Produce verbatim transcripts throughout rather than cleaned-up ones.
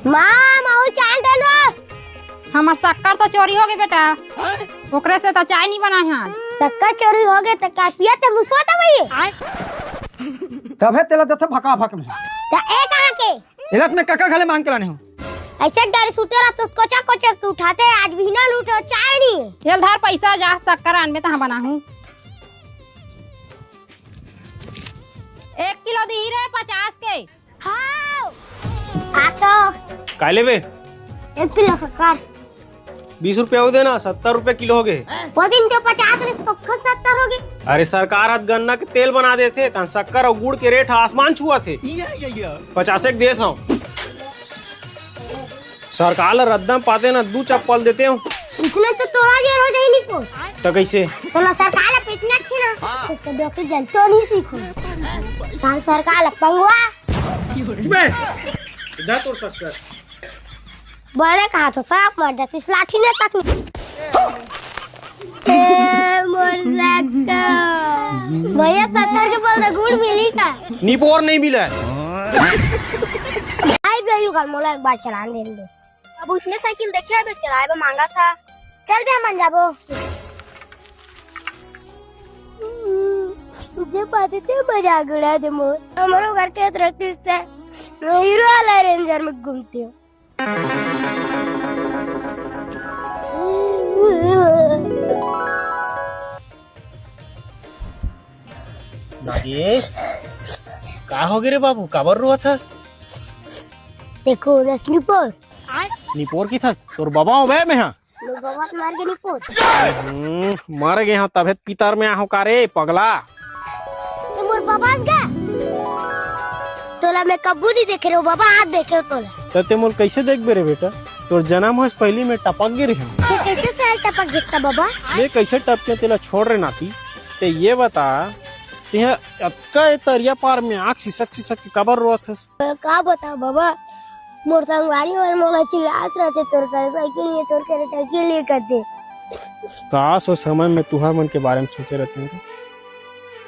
माँ, माहू चाय दे दो। हमर शक्कर तो चोरी हो गई बेटा, ओकरे से तो चाय नहीं बनाए हैं आज। शक्कर चोरी हो गई तो का पिया ते मुसवा दवाई? तभे तेला देथे भका भक में। तो ए कहाँ के? एलत में कका घले मांग के लाने हो। ऐसे डर सुते रह तो कोचा कोचा के उठाते, आज बिहना लूटो चाय नहीं। ये धर पैसा, जा शक्कर आन में तहाँ बना हूँ। एक किलो दी रे पचास के। हाँ। आ तो। काय लेबे? एक किलो शक्कर। बीस रुपया हो देना, सत्तर रुपया किलो हो गए। वो दिन तो पचास रहे, तो खुद सत्तर हो गए। अरे सरकार हाथ गन्ना के तेल बना देथे, तन शक्कर और गुड़ के रेट आसमान छुआ थे। पचास एक देत हूँ। सरकार ला रद्दा म पाते ना दू चप्पल देते हो। इसमें तो तोरा जेर हो जाए निको। तो कैसे? तो ना सरकार ला पीटना अच्छी ना। तो, तो डॉक्टर जन तो नहीं सीखो। काल सरकार ला पंगवा। चुप बे। इधर तोर शक्कर। बड़े कहा तो सांप मार जाती इस लाठी ने तक नहीं। ए, मोर शक्कर। भैया शक्कर के बोल दे गुड़ मिली का? निपोर नहीं मिला। आई भी यू कर मोला एक बार चलान दे दो। अब उसने साइकिल देखे है तो चलाए बा मांगा था। चल बे मन जाबो। जे पाते ते मजाक उड़ा दे मोर। हमरो घर के तरफ से हीरो वाला रेंजर में घूमते हो। नागेश, का हो गे रे बाबू, काबर रोवत हस? देखो रस निपोर। निपोर की था? तोर बाबा हो बे मैं हाँ। मोर बाबा तो मर गे निपोर। हम्म, मर गे हो तभे पितर में आहो का रे पगला। ते मोर बाबा गा। तोला मैं कब्बू नहीं देखे रे बाबा, आज देखे तोला। त ते मोल कैसे देखबे रे बेटा? तोर जन्म होस पहली मैं टपक गे रहे। ते कैसे साल टपक गिस ता बाबा? मैं कैसे टपके तेला छोड़ रे नाती। ते ये बता, तेहा अतका ए तरिया पार में आँख सिसक सिसक के काबर रोवत हस? मैं का बताओ बाबा, मोर संगवारी मन मोला चिल्लात रहते, "तोर कर साइकिल ये, तोर कर साइकिल ये," करते। काश ओ समय में तुहर मन के बारे में सोचे रहते रे,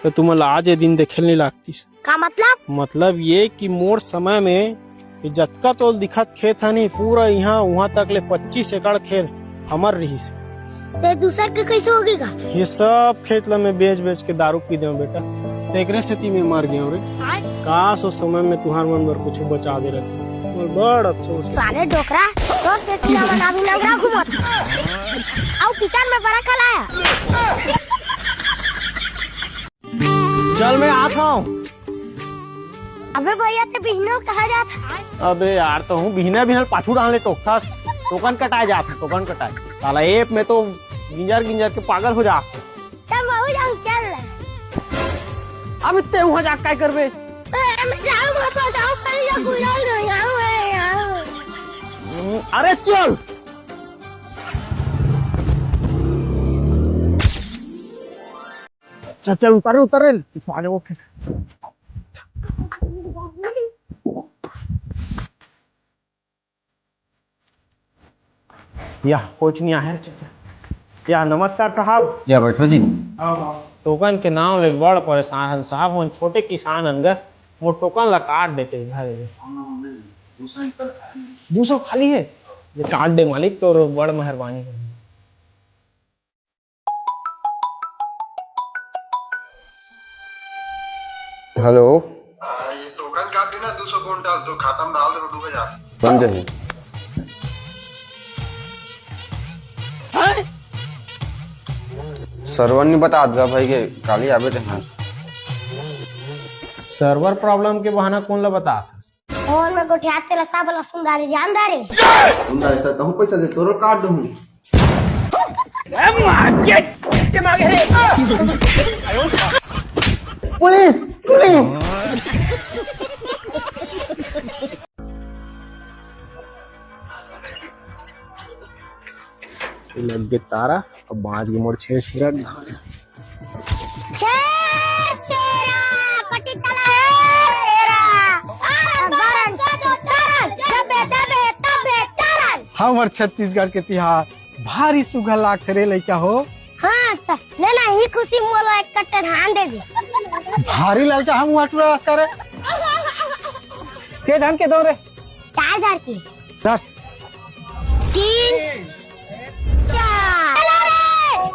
तो तुमन ला आज ये दिन देखे नहीं लागतीस। का मतलब? मतलब ये कि मोर समय में ये जतका तोल दिखत खेत हनी, पूरा यहाँ वहाँ तक ले पच्चीस एकड़ खेत हमर रिहिस। ते दूसर के कैसे होगे गा? ये सब खेत ला मैं बेच बेच के दारू पी देव बेटा, तेकरे सेती मैं मर गया रे। काश ओ समय में तुहार मन बर कुछ बचा दे रहते, मोर बड़ अफसोस। साले डोकरा, तोर सेती हमन अभी नंगरा घूमत। अउ पितर में बड़ा कलाया। चल, मैं आत हूँ। अबे भैया, ते बिहनो कहाँ जात? अबे यार, तो हूँ बिहने बिहने पाछू डालने टोकथस। टोकन कटाए जात, टोकन कटाए। साला एप में तो गिंजर गिंजर के पागल हो जात। तब वही जाऊँ, चल। अबे ते वहाँ जाके काय करबे? ए, मैं जाऊँ, पापा, जाऊँ, कहीं या गुलाल नहीं आऊँ, ए, यार। अरे चल। चल, चल, उतर रे, उतर रे, तू आगे वो खेत। या, कोई नहीं आया है, चल, चल। या, नमस्कार साहब। या, बैठो जी। टोकन के नाम ले बड़ परेशान हन साहब, हम छोटे किसान हन ग, मोर टोकन ला काट देते घर। दो सौ खाली है, ये काट दे मालिक, तो बड़ मेहरबानी। हेलो। हाँ, ये टोकन काट देना, दो सौ कुंटल, तो खाता में डाल दे, डूबे जा। बन जाही। सरवर नहीं बतात गा भाई के, काली आबे ते हाँ। सर्वर प्रॉब्लम के बहाना कौन ला बतात? फोन में गोठियात तेला सब ला सुंदर जान दे रे। सुंदर ऐसा कहूँ पैसा दे, तोरो काट दूँ। Police, police. लग गे तारा, अब बाँच गे मोर छेर छेरा धान। छेर छेरा, पट्टी तला हेर हेरा। तारन, तारन, तारन, तारन, दबे, दबे, तबे, तारन। हमर छत्तीसगढ़ के तिहार भारी सुघर लागथे रे लइका हो। हाँ, त ले ना, ही खुशी मोला एक कट्टा धान दे दे। भारी लालचा हम हुआ टूरा रस करे। के धान के दो रे? चार हजार के। तीन, चार। चला रे,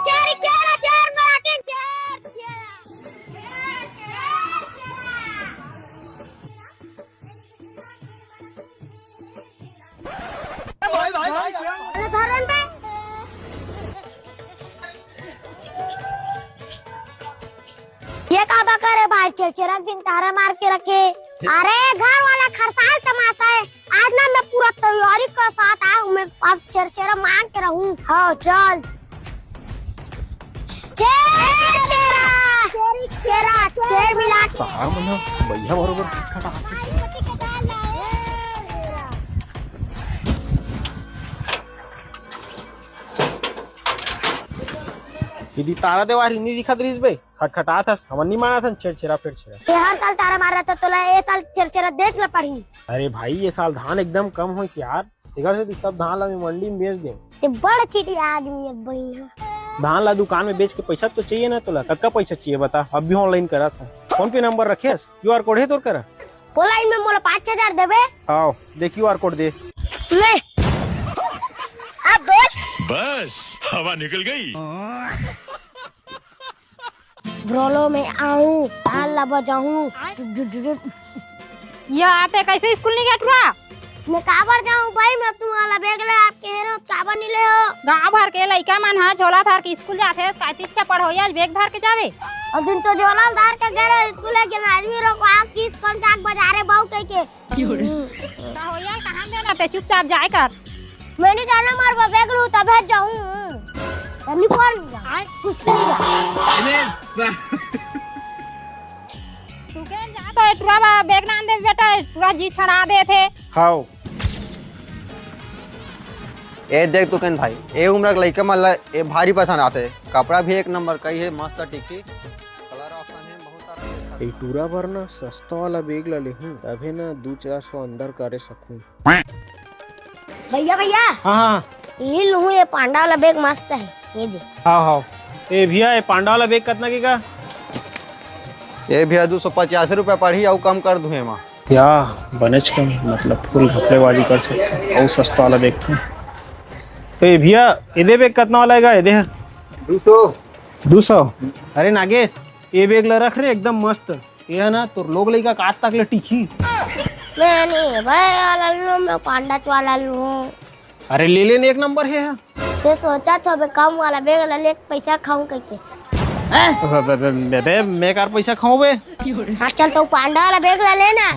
चार, चार, चार, मारा के चार, चार। अरे धर रन बे। ये का बा करे भाई, चेरचेरा दिन तारा मार के रखे। अरे घर वाला खरसाल तमाशा है। आज ना मैं पूरा तैयारी के साथ आया हूँ, मैं अब चेरचेरा मांग के रहूँ। हाँ चल। चेरचेरा, चेरचेरा, चेर मिला के। तार मन ह भैया बरोबर खटखटाथे। दीदी, तारा देवारी नी दिखत रहिस बे, खटखटात हस, हमन नी मानत हन, चेरचेरा फेरचेरा। ये हर साल तारा मार रहा था तोला, ये साल चेरचेरा देख ल पड़ही। अरे भाई, ये साल धान एकदम कम होइस यार, तेकर से सब धान ला मैं मंडी में बेच दे। ये बड़ चिटिया आदमी है बहिन। धान ला दुकान में बेच के पैसा तो चाहिए ना तोला, कतका पैसा चाहिए बता, अभी ऑनलाइन करत हूँ। फोन पे नंबर रखेस, क्यूआर कोड है तोर करा? ऑनलाइन में मोला पाँच हजार देबे। आओ दे, क्यूआर कोड दे। ले। अब बोल। बस, हवा निकल गई। ब्रोलो में आऊं, ताल ला बजाऊं। या आते कैसे स्कूल नहीं गया टुरा? मैं काबर जाऊं भाई, मैं तुम्हारा बैग ले आपके हेरो, काबर नहीं ले हो? गांव भर के लइका मन ह झोला धर के स्कूल जाथे, काय इच्छा पढ़ो आज बैग धर के जावे। और दिन तो झोला धर के गए रहो स्कूल, एक जन आदमी रो को आग की कौन टाक बजा रहे बाऊ कह के। का हो यार, कहाँ जाना ते, चुपचाप जाए कर। मैं नहीं जाना, मार बैग लूं तब जाऊं। तनी कौन जा? कुछ नहीं जा। तू के जा तो टुरा बा, बैग ना दे बेटा, टुरा जी छड़ा दे थे। हाओ। ए देख तू केन भाई, ए उम्र के लइका मन ला ए भारी पसंद आथे। कपड़ा भी एक नंबर कई है, मस्त टिकही। कलर ऑप्शन है बहुत सारा। ए टूरा बर ना सस्ता वाला बैग ला लेहूं, तभे ना दू चार सौ अंदर करे सकूं। भैया भैया, हाँ हाँ। ये लूं, ये पांडा वाला बैग मस्त है, ये दे। हाँ हाँ। ए भैया, ये पांडा वाला बैग कतना के का? ये भैया दू सौ पचास रुपया पड़ही, अउ कम कर दूं एमा। या बनेच कम, मतलब फुल घपलेबाजी कर सकथे। अउ सस्ता वाला बैग थे। ए भैया, एदे बैग कतना वाला आएगा? एदे है दू सौ। दू सौ? अरे नागेश, ये बैग ला रख रे, एकदम मस्त। ये है ना, तोर लोग लइका का आज तक ले टिकही। मैं नहीं भाई, वाला लूं, मैं पांडा वाला लूं। अरे ले लेने, एक नंबर है। ये सोचा था बे, कम वाला बैग ला ले, पैसा खाऊं कह के। हैं? बे, बे, बे, बे, बे, मैं कार पैसा खाऊं बे? हाँ, चल तो पांडा वाला बैग ला लेना।